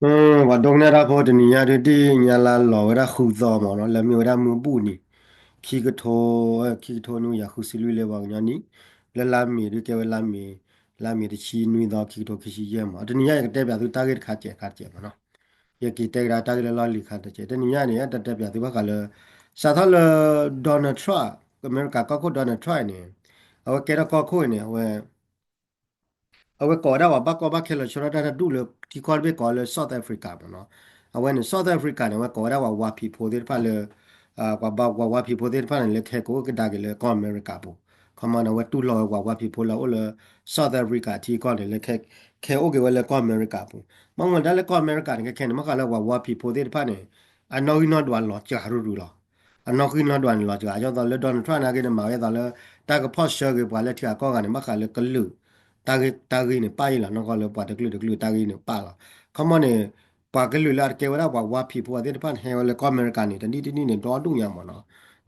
ပှၤဒိကနၣ်တၢ်ဖိ တနံၤညါဒုး ဒ်ညါလါလီၤဝဲဒၣ်ဃုသီမ့ၢ်နီၤ, လၢမ့ၢ်ဝဲဒၣ်မုၢ်ဘူၣ်နံၤ ခံကထိ, ခံကထိနွံကယၤဃုဆံလွံၢ်လၢပှၤကညီနံၣ်, လၢလါမ့ၤဒုးကဲဝဲလါမ့ၤ, လါမ့ၤတဆံနွံသီ ခံကထိခံဆံယဲၢ်မ့ၢ်, တနံၤညါယကတဲပၠးသုတၢ်ဂ့ၢ်တခါစဲးခါတစဲးမ့ၢ်နီၤ, ယက့ၤတဲကဒါတၢ်ဂ့ၢ်လၢလီၢ်လံၤခါတစဲး, တနံၤညါန့ၣ် တတဲပၠးသုဘၣ်ဃးလၢ စးထီၣ်လၢ Donald Trump အမဲရကၤကီၢ်ခိၣ် Donald Trump န့ၣ် အဝဲကဲထီၣ်ကီၢ်ခိၣ်အံၤန့ၣ် အဝဲ အဝဲကိးဝဲဒၣ်ပှၤဘၣ်ကီဘၣ်ခဲလီၤဆီဒၣ်တၢ်တဒူၣ်လၢ ထံကီၢ်တဘ့ၣ်ကိးလၢ South Africa မ့ၢ်နီၤ, အဝဲန့ၣ် South Africa န့ၣ် အဝဲကိးဝဲဒၣ်ပှၤဝါဖံးဖိသ့ၣ်တဖၣ်လၢ ပှၤဝါဖံးဖိသ့ၣ်တဖၣ်န့ၣ် လၢခဲကိးအိၣ်ကဒါက့ၤလၢကီၢ်အမဲရကၤပူၤ, ခီမီန့ၣ် အဝဲတူၢ်လိာ်ဝဲပှၤဝါဖံးဖိလၢအအိၣ်လၢ South Africa ထံကီၢ်န့ၣ် လၢ ခဲအိၣ်က့ၤဝဲလၢကီၢ်အမဲရကၤပူၤ, ဘၣ်မနုၤဒၣ်လၢကီၢ်အမဲရကၤန့ၣ် ခဲခဲန့ၣ် ဘၣ်ဃးလၢပှၤဝါဖံးဖိသ့ၣ်တဖၣ်န့ၣ် အနီၣ်ဂံၢ်နီၣ်ဒွးလီၤစှၤရူၤရူၤလီၤ အနီၣ်ဂံၢ်နီၣ်ဒွးန့ၣ်လီၤစှၤ, ဒ်သိးလၢ Donald Trump နာ်က့န့ၣ် မၤဝဲဒ်သိးလၢ တၢ်ကဖီၣ်ဆှၢက့ၤပှၤလၢထံဂၤကီၢ်ဂၤန့ၣ် ဘၣ်ဃးလၢကလုာ် တၢ်ဂ့ၢ်န့ၣ်ပၣ်အံၤလီၤ, နီၢ်ကီၢ်လၢပှၤတကလုာ်တကလုာ်တၢ်ဂ့ၢ်န့ၣ်ပၣ်လီၤ, ခီမီန့ၣ် ပှၤကလုာ်လၢအတကဲဝဲဒၣ်ပှၤဝါဖံးဖိသ့ၣ်တဖၣ်န့ၣ် ဟဲဝဲလၢကီၢ်အမဲရကၤန့ၣ် တနံၣ်တနံၣ်န့ၣ် ဒီဒူၣ်ညါမ့ၢ်နီ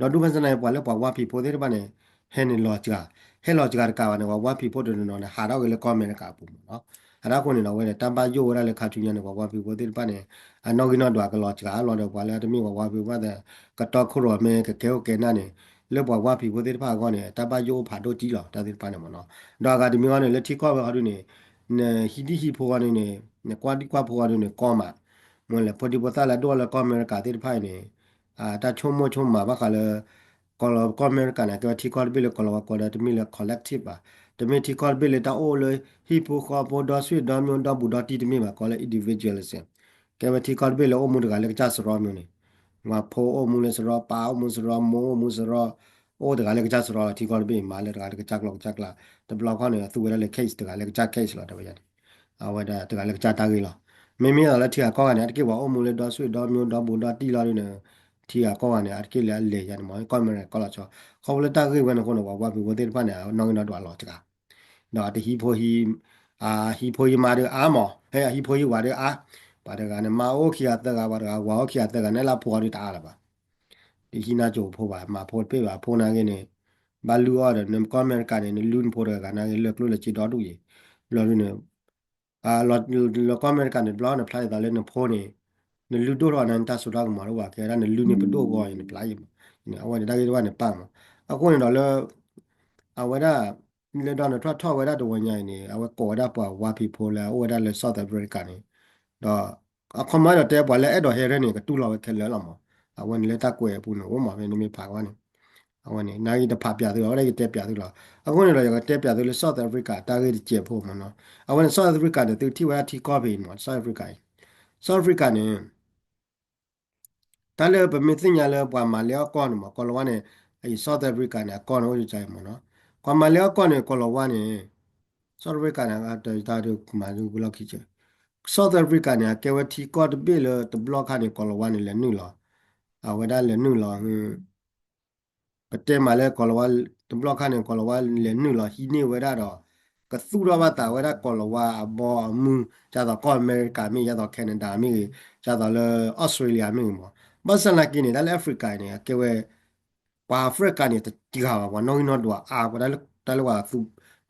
ၤ, ဒီဒူၣ်ဘၣ်ဆၣ်သနာ်က့ ပှၤလၢပှၤဝါဖံးဖိသ့ၣ်တဖၣ်န့ၣ် ဟဲန့ၣ်လီၤစှၤ, ဟဲလီၤစှၤတကးဘၣ်န့ၣ် ပှၤဝါဖံးဖိတနီၤနီၤန့ၣ် ဟးထီၣ်က့ၤလၢကီၢ်အမဲရကၤအပူၤမ့ၢ်နီၤ, အတၢ်ဃိန့ၣ်ဒီး အဝဲန့ၣ် တၢ်ဘၣ်ယိၣ်ဝဲဒၣ်လၢခါဆူညါန့ၣ် ပှၤဝါဖံးဖိသ့ၣ်တဖၣ်န့ၣ် အနီၣ်ဂံၢ်နီၣ်ဒွးကလီၤစှၤလီၤဒီး ပှၤလၢအတမ့ၢ်ပှၤဝါဖံးဖိသ့ၣ် ကတီခိၣ်ရိၣ်မဲ ကကဲအိၣ်ကဲနၢ်န့ၣ် လၢပှၤဝါဖံးဖိသ့ၣ်တဖၣ်အဂီၢ်န့ၣ် တၢ်ဘၣ်ယိၣ်အိၣ်ဖးဒိၣ်ကံလီၤ တၢ်သ့ၣ်တဖၣ်န့ၣ်မ့ၢ်နီၤ, ဒီးအဂၤတမံၤအဂီၢ်န့ၣ် လၢထံကီၢ်ဝဲအီၤဒုန့ၣ် နဟံးဒံၣ်ဟံးဖိအီၤဒုန့ၣ် နကွၢ်ဒံၣ်ကွၢ်ဖိအီၤဒုန့ၣ် ကီမး, မ့ၢ်လဲၣ် ဖိဒံဖိသၣ်လၢအဒိၣ်လၢကီၢ်အမဲရကၤသ့ၣ်တဖၣ်အံၤန့ၣ် တၢ်ဆိကမိၣ်ဆိကမးဘၣ်ဃးလၢ ကီၢ်လီၤကီၢ်အမဲရကၤန့ၣ် ကဲဝဲထံကီၢ်တဘ့ၣ်လၢကီၢ်လီၤဝါကိးဒီး တမ့ၢ်လၢ collective ဘၣ်, တမ့ၢ်ထံကီၢ်တဘ့ၣ်လၢတၢ်အိၣ်လၢ ဟံၣ်ဖိဃီဖိ ဒီဆွေဒီမျိုး ဒီဘူးဒီတံၢ်တမ့ၢ်ဘၣ် ကိးလၢ individualism, ကဲဝဲထံကီၢ်တဘ့ၣ်လၢအိၣ်မူတဂၤလၢကစၢ်စရီမ့ၢ်န့ၣ်, ဝၤဖိအိၣ်မူလၢစရီ ပၢ်အိၣ်မူစရီ မိၢ်အိၣ်မူစရီ, အိၣ်တဂၤလၢကစၢ်စရီလီၤ ထံကီၢ်တဘ့ၣ်အံၤ မၤလၢတဂၤလၢကစၢ်ကျိာ်ကစၢ်ကျဲ, တဘျီခီန့ၣ် အသူဝဲဒၣ်လၢ case တဂၤလၢကစၢ် case လီၤ တဲဝဲန့ၣ်, အဝဲဒၣ်တဂၤလၢကစၢ်တၢ်ဂ့ၢ်လီၤ, မ့မ့ၢ်လီၤလၢထံဂၤကီၢ်ဂၤန့ၣ် အတက့ၢ်ပှၤအိၣ်မူလၢ ဒီဆွေဒီမျိုး ဒီဘူးဒီတံၢ်လီၤဒုန့ၣ်, ထံဂၤကီၢ်ဂၤန့ၣ် အတက့ၢ်လၢအလဲၤယါန့ၣ်မ့ၢ် ကီၢ်အမဲရကၤကီၢ်လီၤဆီ, ခီဖျိလၢတၢ်ဂ့ၢ်ဝဲန့ၣ်အဃိန့ၣ် ပှၤဝါဖံးဖိသ့ၣ်တဖၣ်န့ၣ် အနီၣ်ဂံၢ်နီၣ်ဒွးလီၤစှၤ, ဒီးတဟံးဖိ ဟံးဖိဟံးမါဒုးအါမး, ဟဲဟံးဖိဟံးဝၤဒုးအါ, ပှၤတဂၤန့ၣ် မါအိၣ်ခံဂၤသၢဂၤ ပှၤတဂၤဝၤအိၣ်ခံဂၤသၢဂၤန့ၣ် လၢဖိအီၤဒုးတအါလၢၤဘၣ်, တဟံးနါစိၤဖိဘၣ် မၤဖိတပ့ၢ်ဘၣ် အဖိနာ်က့န့ၣ်, ဘၣ်လုၢ်အီၣ်ဒီး နကီၢ်အမဲရကၤန့ၣ် နလုၢ်နဖိတဂၤဂၤနာ်က့ လၢကျိၣ်လၢစ့ဒီဒူၣ်အံၤ, ဘျီဒုန့ၣ် လၢကီၢ်အမဲရကၤန့ၣ် တဘျီန့ၣ် ဖျါဒ်သိးလၢနဖိန့ၣ်, နလုၢ်ဒိၣ်ထီၣ်န့ၣ် နတၢ်စိတၢ်ကမီၤတအိၣ်ဘၣ် ကဲဝဲဒၣ်နလုၢ်န့ၣ်ပဒိၣ်အဂီၢ်အံၤ နဖျါအံၤမး, အဝဲန့ၣ်တၢ်ဂ့ၢ်တဖၣ်န့ၣ်ပၣ်မး, အဃိန့ၣ်ဒီးလၢ အဝဲဒၣ် လၢ Donald Trump ထီၣ်ဝဲဒၣ်တဝီညါအံၤန့ၣ် အဝဲကိးဝဲဒၣ်ပှၤဝါဖံးဖိလၢအအိၣ်ဝဲဒၣ်လၢ South Africa န့ၣ်, ဒီး အခီမီဒီးတဲပှၤလၢအဲၣ်ဒိးဟဲရဲၣ်န့ၣ် ကတူၢ်လိာ်ဝဲခဲလၢာ်လီၤမး, အဝဲန့ၣ်လၢတၢ်ကွဲးအပူၤန့ၣ်အိၣ်မး ဖဲနမ့ၢ်ဖးကွၢ်န့ၣ်, အဝဲန့ၣ် နာ်က့တဖးပၠးသုလီၤ အဝဲဒၣ်ယတဲပၠးသုလီၤ, အဃိန့ၣ်ဒီး ယကတဲပၠးသုလၢ South Africa တၢ်ဂ့ၢ်တစဲးဖိမးနီၤ, အဝဲန့ၣ် South Africa န့ၣ် သုထံၣ်ဝဲဒၣ်ထံကီၢ်ဖဲအံၤမး South Africa အံၤ, South Africa န့ၣ် တၢ်လၢပမ့ၢ်သ့ၣ်ညါလၢပှၤမၤလဲအီၣ်ကီၢ်န့ၣ်မး ကီၢ်လီၤဝါန့ၣ်, အံၤ South Africa န့ၣ် အကီၢ်န့ၣ်အိၣ်ဒ်အံၤမးနီၤ, ပှၤမၤလဲအီၣ်ကီၢ်န့ၣ် ကီၢ်လီၤဝါန့ၣ်, South Africa န့ၣ် တၢ်ဒုးမၤဒုးလီၢ်ခံက South Africa န့ၣ် အကဲဝဲထံကီၢ်တဘ့ၣ်လၢတဘျီခါန့ၣ် ကီၢ်လီၤဝါန့ၣ် လဲၤနုာ်လီၤ, အဝဲဒၣ်လဲၤနုာ်လီၤ ပတဲမးလၢကီၢ်လီၤဝါ တဘျီခါန့ၣ် ကီၢ်လီၤဝါလဲၤနုာ်လီၤဟံးန့ၢ်ဝဲဒၣ်ဒီး ကသူၣ်ထီၣ်ဘၣ်သးဝဲဒၣ်ကီၢ်လီၤဝါအဘီအမုၢ် ဒ်သိးကီၢ်အမဲရကၤမ့ၢ် ဒ်သိး Canada မ့ၢ်ဂ့ၤ ဒ်သိးလၢ Australia မ့ၢ်ဂ့ၤမး, ဘၣ်ဆၣ်သနာ်က့န့ၣ် တၢ်လၢ Africa န့ၣ် အကဲဝဲ ပှၤ Africa န့ၣ် တစှၤဘၣ် ပှၤနီၣ်ဂံၢ်နီၣ်ဒွးအါ ပှၤတၢ်လၢပှၤသူ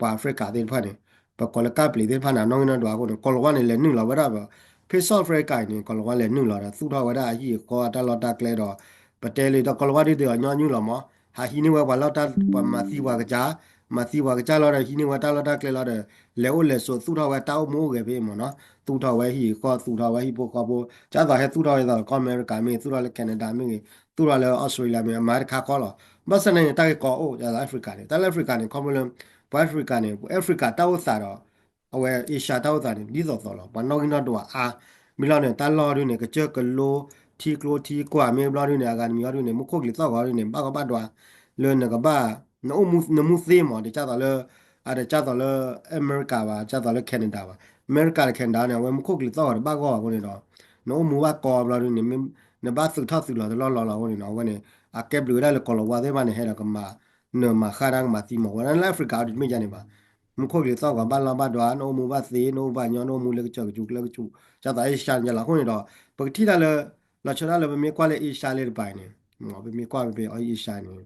ပှၤ Africa သ့ၣ်တဖၣ်န့ၣ် ပကိးလၢကၢ်ပျံၤသ့ၣ်တဖၣ်န့ၣ် အနီၣ်ဂံၢ်နီၣ်ဒွးအဃိန့ၣ် ကီၢ်လီၤဝါန့ၣ် လဲၤနုာ်လီၤဝဲဒၣ် ဖဲ South Africa အံၤန့ၣ် ကီၢ်လီၤဝါလဲၤနုာ်လီၤဒီး သူၣ်ထီၣ်ဝဲဒၣ်အဟံၣ်အဃီအတၢ်လီၢ်တၢ်ကျဲဒီး ပတဲလံဒီးကီၢ်လီၤဝါဒ်သိးအညီနုၢ်လီၤမး ဟးဟံးန့ၢ်ဝဲပှၤလီၢ်တၢ် ပှၤမၤသံပှၤကစၢ် မၤသံပှၤကစၢ်လီၤဒီး ဟံးန့ၢ်ဝဲတၢ်လီၢ်တၢ်ကျဲလီၤဒီး လဲၤအိၣ်လဲၤဆိးသူၣ်ထီၣ်ဝဲတၢ်အိၣ်မူအိၣ်ဂဲၤဖဲအံၤမးနီၤ သူၣ်ထီၣ်ဝဲဟံၣ်အဃီ သူၣ်ထီၣ်ဝဲဟံၣ်ဖိဃီဖိ ဒ်သိးဟဲသူၣ်ထီၣ်ဝဲဒ်သိးကီၢ်အမဲရကၤမ့ၢ် သူၣ်ထီၣ်လၢ Canada မ့ၢ်ဂ့ၤ သူၣ်ထီၣ်လၢ Australia မ့ၢ် အမၤတခါခီလီၤ ဘၣ်ဆၣ်သနာ်က့န့ၣ် တၢ်ဂ့ၢ်ကီအိၣ် ဒ်သိး Africa န့ၣ် တၢ်လၢ Africa န့ၣ် ခီဖျိလၢ ပှၤ Africa န့ၣ် Africa တၢ်အိၣ်သးဒီး အဝဲ Asia တၢ်အိၣ်သးန့ၣ် ဒ်သိးသိးလီၤ ပှၤနီၣ်ဂံၢ်နီၣ်ဒွးအါ မ့ၢ်လီၤန့ၣ် တၢ်လီၢ်ဒုန့ၣ် ကစၢၢ်ကလိ ထံကျိထံကွၢ်မ့ၢ်ဘျီဒုန့ၣ် အဂၤတမံၤအီၤဒုန့ၣ် မူခိၣ်ကလံၤသီၣ်ဂီၤဒုန့ၣ် ဘၣ်ကီဘၣ်ဒွး လၢနကဘၣ် နအိၣ်မူ နမူသ့မး တဒ်သိးလၢ အတဒ်သိးလၢ အမဲရကၤဘၣ် တဒ်သိးလၢ Canada ဘၣ် အမဲရကၤဒီး Canada န့ၣ် အဝဲမူခိၣ်ကလံၤသီၣ်ဂီၤတဘၣ်ဂီၢ်ဘၣ်အဃိန့ၣ်ဒီး နအိၣ်မူဘၣ်ကီဘျီဒုန့ၣ် နဘၣ်သုးထီၣ်သုးလီၤတလီၢ်လီၢ်လီၤအဃိန့ၣ်ဒီး အဝဲန့ၣ် အကဲဘျုးဝဲဒၣ်လၢကီၢ်လီၤဝါသ့ၣ်တဖၣ်န့ၣ် ဟဲဒီးကမၤ နၢၤမၤဃၣ်တၢ်ကမၤသံမး ဝဲဒၣ်လၢ Africa အီၤဒုတမ့ၢ်ဒ်န့ၣ်ဘၣ် မူခိၣ်ကလံၤသီၣ်ဂီၤဘၣ်လီၢ်ဘၣ်ဒွး နအိၣ်မူဘၣ်သ့ နအိၣ်ဘၣ်ညီ နအိၣ်မူလၢကစၢၢ်ကစူၤကျၢကစူၤ ဒ်သိး Asia န့ၣ်လီၤ အဃိန့ၣ်ဒီး ပကထံၣ်တၢ်လၢ လီၤဆီဒၣ်လၢပမ့ၢ်ကွၢ်လၢ Asia လၢတပၤန့ၣ် ပမ့ၢ်ကွၢ်ဖဲ Asia န့ၣ်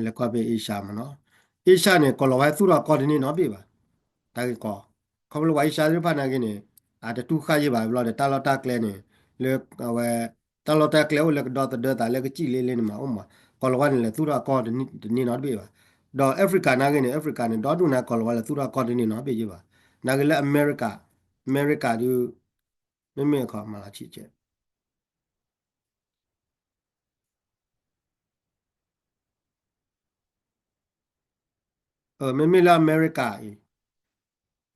လဲၤကွၢ်ဖဲ Asia မးနီၤ Asia န့ၣ် ကီၢ်လီၤဝါသူၣ်ထီၣ်ကီၢ်တန့ၢ်နီတဘ့ၣ်ဘၣ် တၢ်ဂ့ၢ်ကီ ခီဖျိပှၤအ့ရှါသ့ၣ်တဖၣ်နာ်က့န့ၣ် အတတူၢ်ဃာ်ယံာ်ဘၣ်ဘျီဒီး တၢ်လီၢ်တၢ်ကျဲန့ၣ် လၢအဝဲ တၢ်လီၢ်တၢ်ကျဲအိၣ်လၢကဒီသဒၢသးလၢကစံၣ်လ့လ့န့ၣ်မးအိၣ်မး, ကီၤလၤဝါန့ၣ်လဲၤသူၣ်ထီၣ်အကီၢ်တန့ၢ်နီတဘ့ၣ်ဘၣ်. ဒီး Africa နာ်က့န့ၣ် Africa န့ၣ် ဒီဒူၣ်န့ၣ် ကီၤလၤဝါလဲၤသူၣ်ထီၣ်အကီၢ်တန့ၢ်နီတဘ့ၣ်ယံာ်ဘၣ်. နာ်က့လၢ America, America ဒုး မ့မ့ၢ်အခီမၤလီၤဆံးကဲ မ့မ့ၢ်လၢ America အံၤ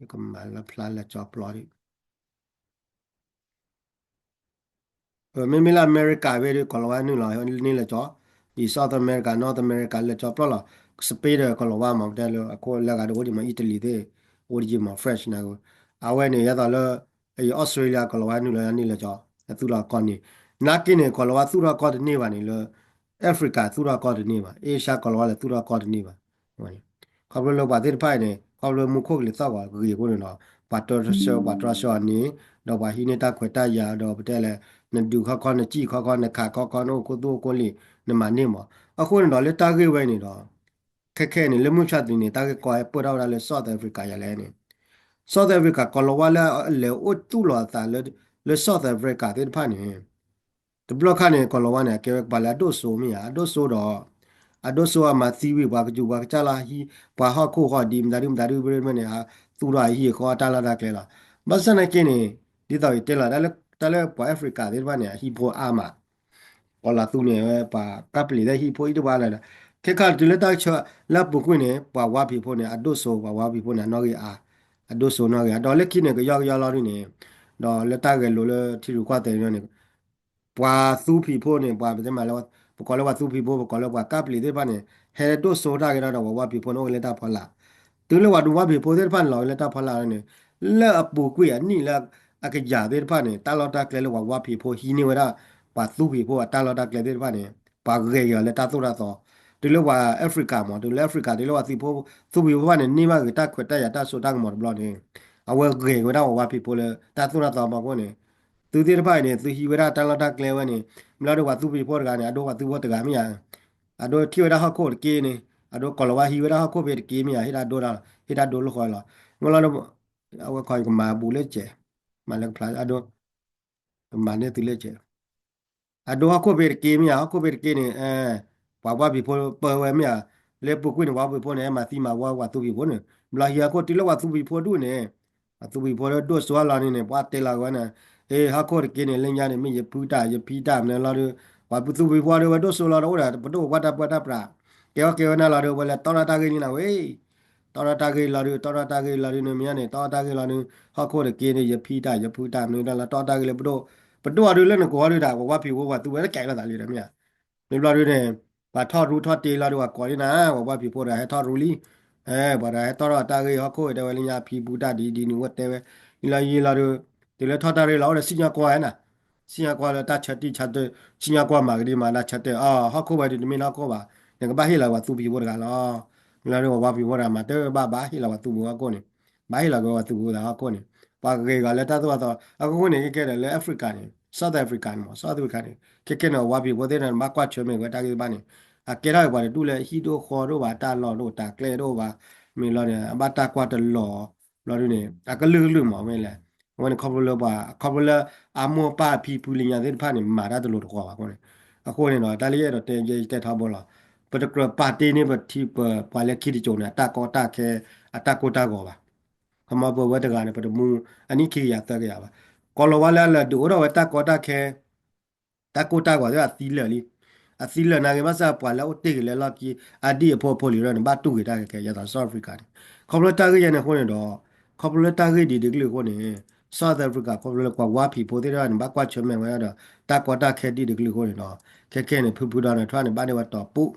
ယကမၤလၢဖျါလၢကၠီပျီဒ် မ့မ့ၢ်လၢ America ဖဲဒ် ကီၤလၤဝါနုာ်လီၤန့ၢ်လၢကၠီ, ဒ် South America, North America လၢကၠီပျီလီၤ. Spain ဒီးကီၤလၤဝါမး ပတဲလၢအခိၣ်လၢဂၤဒီးအိၣ်ဒံးမး Italy သ့ၣ် အိၣ်ဒံးမး French န့ၣ်, အဝဲန့ၣ် ယသးလၢ အံၤ Australia ကီၤလၤဝါနုာ်လီၤန့ၢ်လၢကၠီ, အသူၣ်ထီၣ်ကီၢ်န့ၣ်, နာ်က့န့ၣ် ကီၤလၤဝါသူၣ်ထီၣ်ကီၢ်တန့ၢ်ဘၣ်န့ၣ်လၢ Africa သူၣ်ထီၣ်ကီၢ်တန့ၢ်ဘၣ်, အ့ရှါကီၤလၤဝါလဲၤသူၣ်ထီၣ်ကီၢ်တန့ၢ်ဘၣ်. ခီဖျိလၢပှၤသ့ၣ်တဖၣ်အံၤန့ၣ် ခီဖျိမူခိၣ်ကလံၤသီၣ်ဂီၤဂ့ၤအဃိန့ၣ်ဒီး ပှၤတြီဆၢ ပှၤတြီဆၢအီၤန့ၣ်, ဒီးပှၤဟံးန့ၢ်တၢ်ခွဲးတၢ်ယာ် ဒီးပတဲလဲၣ် နဒုးခီခီ နစံၣ်ခီခီ နခးခီခီ နအိၣ်ခိၣ်သူၣ်အိၣ်ခိၣ်လံာ် နမၤန့ၢ်မး. အဃိန့ၣ်ဒီး လၢတၢ်ဂ့ၢ်ဝဲန့ၣ်ဒီး ခဲခဲအံၤန့ၣ် လၢမုၢ်ဆါတနံၤန့ၣ် တၢ်ဂ့ၢ်ကီဟဲပၢၢ်ထီၣ်ဝဲဒၣ်လၢ South Africa ယၤလဲၣ်န့ၣ်, South Africa ကီၤလၤဝါလၢအလဲၤအိၣ်သူၣ်လီၤအသးလၢ လၢ South Africa သ့ၣ်တဖၣ်န့ၣ် တဘျီခါန့ၣ် ကီၤလၤဝါန့ၣ် အကဲဝဲပှၤလၢအဒိၣ်စိမ့ၢ်ဧါ, အဒိၣ်စိဒီး အဒိၣ်စိအမၤသံဝံၤ ပှၤကစူၤပှၤကစၢ်လၢဟံး ပှၤဟီၣ်ခိၣ်ဃီဒ်မတၤဒုမတၤဒုန့ၣ် သူၣ်ထီၣ်အဟံၣ်အဃီအတၢ်လီၢ်တၢ်ကျဲလီၤ. ဘၣ်ဆၣ်နာ်က့န့ၣ် ဒ်သိးယတဲလီၤ တၢ်လၢပှၤ Africa သ့ၣ်တဖၣ်န့ၣ် အဟံၣ်ဖိအါမး ကီၤလၤသူန့ၣ် ပှၤကပလံၤသ့ၣ်ဟံၣ်ဖိအံၤတဘၣ်လၢၤဒီး ခဲခါတုၤလၢတၢ်ဆၢလၢအပူၤကွံာ်န့ၣ် ပှၤဝါဖံးဖိန့ၣ် အဒိၣ်စိ ပှၤဝါဖံးဖိန့ၣ် အနီၣ်ဂံၢ်အါ, အဒိၣ်စိနီၣ်ဂံၢ်အါ ဒီးလၢခံန့ၣ် ကယီကယီလီၤဒ်န့ၣ်, ဒီးလၢတၢ်ဂဲၤလိာ်လၢထံရူၢ်ကီၢ်သဲးန့ၣ် ပှၤသူဖံးဖိန့ၣ် ပှၤပတဲမးလၢ ပကိးလၢပှၤသူဖံးဖိ ပကိးလၢပှၤကပလံၤသ့ၣ်တဖၣ်န့ၣ် ဟဲဒိၣ်စိတၢ်ဂ့ၤဒီး ပှၤဝါဖံးဖိန့ၣ် အိၣ်ဂ့ၤလၢတၢ်ဖီလာ်, တုၤလၢပှၤဒူဝါဖံးဖိသ့ၣ်တဖၣ်န့ၣ်လီၤလၢတၢ်ဖီလာ်န့ၣ်, လၢအပူၤကွံာ်အနံၣ်လၢအကယၤသ့ၣ်တဖၣ်န့ၣ် တၢ်လီၢ်တၢ်ကျဲလၢပှၤဝါဖံးဖိဟံးန့ၢ်ဝဲဒၣ် ပှၤသူဖံးဖိအတၢ်လီၢ်တၢ်ကျဲသ့ၣ်တဖၣ်န့ၣ် ပှၤဂဲၤက့ၤအီၤလၢတၢ်သိၣ်တၢ်သီ, တုၤလၢပှၤ Africa မး တုၤလၢ Africa တုၤလၢပှၤသူဖံးဖိ သူဖံးဖိဘၣ်န့ၣ် န့ၢ်ဘၣ်ဂ့ၤတၢ်ခွဲးတၢ်ယာ်တၢ်စိတၢ်ကမီၤတဘျီန့ၣ်, အဝဲဂဲၤက့ၤဝဲဒၣ်ပှၤဝါဖံးဖိလၢတၢ်သိၣ်တၢ်သီမးအဃိန့ၣ်, သုသ့ၣ်တဖၣ်အံၤန့ၣ် သုဟံးဝဲဒၣ်တၢ်လီၢ်တၢ်ကျဲဝဲန့ၣ်, မ့ၢ်လီၤဒီးပှၤသူဖံးဖိတဂၤန့ၣ် အဒိပှၤသူဖိတဂၤမ့ၢ်ဧါ, အဒိထံၣ်ဝဲဒၣ်ဟီၣ်ခိၣ်တက့ၢ်န့ၣ်, အဒိကီၤလၤဝါဟံးဝဲဒၣ်ဟီၣ်ခိၣ်ဖဲတက့ၢ်မ့ၢ်ဧါ, ဟ့ၣ်တၢ်ဒိတၢ်လီၤ ဟ့ၣ်တၢ်ဒိလၢဃီလီၤ, မ့ၢ်လီၤဒီး အဝဲခီကမၤဘူးလၢကဲး, မၤလၢကဖျါအဒိ ကမၤန့ၢ်သုလၢကဲး အဒိဟီၣ်ခိၣ်ဖဲတက့ၢ်မ့ၢ်ဧါ, ဟီၣ်ခိၣ်ဖဲတက့ၢ်န့ၣ်, ပှၤဝါဖံးဖိပၢဝဲမ့ၢ်ဧါ, လၢပူၤကွံာ်န့ၣ် ပှၤဝါဖံးဖိန့ၣ် ဟဲမၤသံမၤဝီပှၤသူဖံးဖိန့ၣ်, ဘျီဟံးဟီၣ်ခိၣ်တုၤလၢပှၤသူဖံးဖိဒူၣ်န့ၣ်, ပှၤသူဖံးဖိလၢဒိၣ်စိအလီၤန့ၣ်န့ၣ် ပှၤတဲလီၤဝဲန့ၣ်, အ့ ဟီၣ်ခိၣ်တက့ၢ်န့ၣ် လၢညါန့ၣ် မ့ၢ်ယဖုတၢ် ယဖံတၢ်မနုၤလီၤဒီး, ပှၤသူဖံးဖိဒီးဝဲဒိၣ်စိလီၤဒီးအိၣ်ဒီး ပဒိၣ်ပပှၢ်တၢ်ပှၢ်တၢ်ပြး, ကဲဝဲကဲဝဲနၤလီၤဒီး ဝဲလဲၤတီထီၣ်တၢ်ဂ့ၢ်လံနၤဝဲ တီထီၣ်တၢ်ဂ့ၢ်လီၤဒီး တီထီၣ်တၢ်ဂ့ၢ်လီၤဒီးန့ၣ် မ့ၢ်န့ၣ် တီထီၣ်တၢ်ဂ့ၢ်လီၤဒီး ဟီၣ်ခိၣ်တက့ၢ်န့ၣ် ယဖံတၢ် ယဖုတၢ်မနုၤလီၤ တီထီၣ်တၢ်ဂ့ၢ်လၢပဒိၣ်, ပဒိၣ်အီၤဒုးလၢနကိးအီၤဒုးဒၣ် ပှၤဝါဖံးဖိပှၤသူဝဲတကဲလီၤသးလံဒီးမ့ၢ်ဧါ, မ့ၢ်ဘျီဒုးန့ၣ် ပှၤထီၣ်ရူထီၣ်တ့လီၤဒီး ပှၤကိးလံနၤ ပှၤဝါဖံးဖိတဂၤဟဲထီၣ်ရူလံ, ပှၤတဂၤဟဲတီထီၣ်တၢ်ဂ့ၢ် ဟီၣ်ခိၣ်ဝဲတဲဝဲလၢညါဖံဘူးတၢ်ဒ်ဒ်န့ၣ် ဝဲတဲဝဲ, ယံာ်လီၤယံာ်လီၤဒီး တုၤလၢထီၣ်တၢ်ဂ့ၢ်လီၤ အိၣ်ဒီးစံၣ်ညီၣ်ကွီၢ်ဝဲနၤ စံၣ်ညီၣ်ကွီၢ်လၢတၢ်ဆၢတံၢ်ဆၢတၢ် စံၣ်ညီၣ်ကွီၢ်မၤကဒံမၤဒၣ်ဆၢတၢ် အီ ဟီၣ်ခိၣ်ဝဲဒုးတမ့ၢ်လၢဟီၣ်ခိၣ်ဘၣ်, နကဘၣ်ဟ့ၣ်လီၤပှၤသူဖံးဖိတဂၤလီၤ, လၢပှၤဝါဖံးဖိတဂၤမၤတဘၣ်ဘၣ်ဟ့ၣ်လီၤပှၤသူဖံးဖိဟီၣ်ခိၣ်န့ၣ်, ဘၣ်ဟ့ၣ်လီၤက့ၤပှၤသူဖံးဖိသးဟီၣ်ခိၣ်န့ၣ်, ပှၤဂ့ၤဂီၤလၢတၢ်သိၣ်တၢ်သီ, အဃိန့ၣ် ကဲကဲဒီးလၢ Africa န့ၣ် South Africa န့ၣ်မး South Africa န့ၣ် ခဲကဲန့ၣ် ဝါဖံးဖိသ့ၣ်န့ၣ် ဘၣ်ကွၢ်ဆၢၣ်မဲာ်ဝဲတၢ်ဂ့ၢ်တဖၣ်န့ၣ်, အကဲထီၣ်က့ၤပှၤတဒူၣ်လၢဟံၣ်ဒိၣ်ဃီဒိၣ်ဘၣ် တၢ်လီၢ်ဒိၣ်တၢ်ကျဲဒိၣ်ဘၣ်, မ့ၢ်လီၤန့ၣ် အဘၣ်တၢ်ကွၢ်တလီၤ, ဘျီဒုးန့ၣ် အကလုာ်ကလုာ်မးဝဲလဲၣ်, အဝဲန့ၣ်ခီဖျိလၢပှၤ ခီဖျိလၢ အမိၢ်ပၢ်ဖံဖုလၢညါသ့ၣ်တဖၣ်န့ၣ် မၤတၢ်တလိၤတဃီဘၣ်အဃိန့ၣ်, အဃိန့ၣ်ဒီး တၢ်လၢယအဲၣ်ဒိးတဲ ယတဲထီဘိလီၤ, ပတကြၢးပာ်တ့ၢ်န့ၢ်ပထံပပှၤလၢခံတစိၤန့ၣ် အတၢ်ကီတၢ်ခဲ အတၢ်ကိၢ်တၢ်ဂီၤဘၣ်, ခီမီပဝဲတဂၤန့ၣ် ပတမူအနံၣ်ခံကယၤသၢကယၤဘၣ်, ကီၤလၤဝါလၢအလဲၤဒုးအိၣ်ထီၣ်ဝဲတၢ်ကီတၢ်ခဲ တၢ်ကိၢ်တၢ်ဂီၤသ့ၣ်အသံလၢာ်လံ, အသံလၢာ်နာ်က့ ဘၣ်ဆၣ်ပှၤလၢအအိၣ်တ့ၢ်က့ၤလၢလီၢ်ခံ အဒံၣ်အဖိအဖိလံၤရၢၢ်န့ၣ် ဘၣ်တူၢ်က့ၤတၢ်ကဲကဲ ယသး South Africa န့ၣ်, ခီဖျိတၢ်ဂ့ၢ်ယဲန့ၣ်အဃိန့ၣ်ဒီး ခီဖျိလၢတၢ်ဂ့ၢ်ဒ်တကလုာ်အဃိန့ၣ် South Africa ခီဖျိလၢပှၤဝါဖံးဖိသ့ၣ်တဖၣ်န့ၣ် ဘၣ်ကွၢ်ဆၢၣ်မဲာ်ဝဲဒၣ်ဒီး တၢ်ကီတၢ်ခဲဒ်တကလုာ်အဃိန့ၣ်ဒီး ခဲခဲန့ၣ် ဖုဖုဒီးန့ၣ် ထီၣ်န့ၣ် ဘၣ်န့ၢ်ဝဲတီၤပူၤ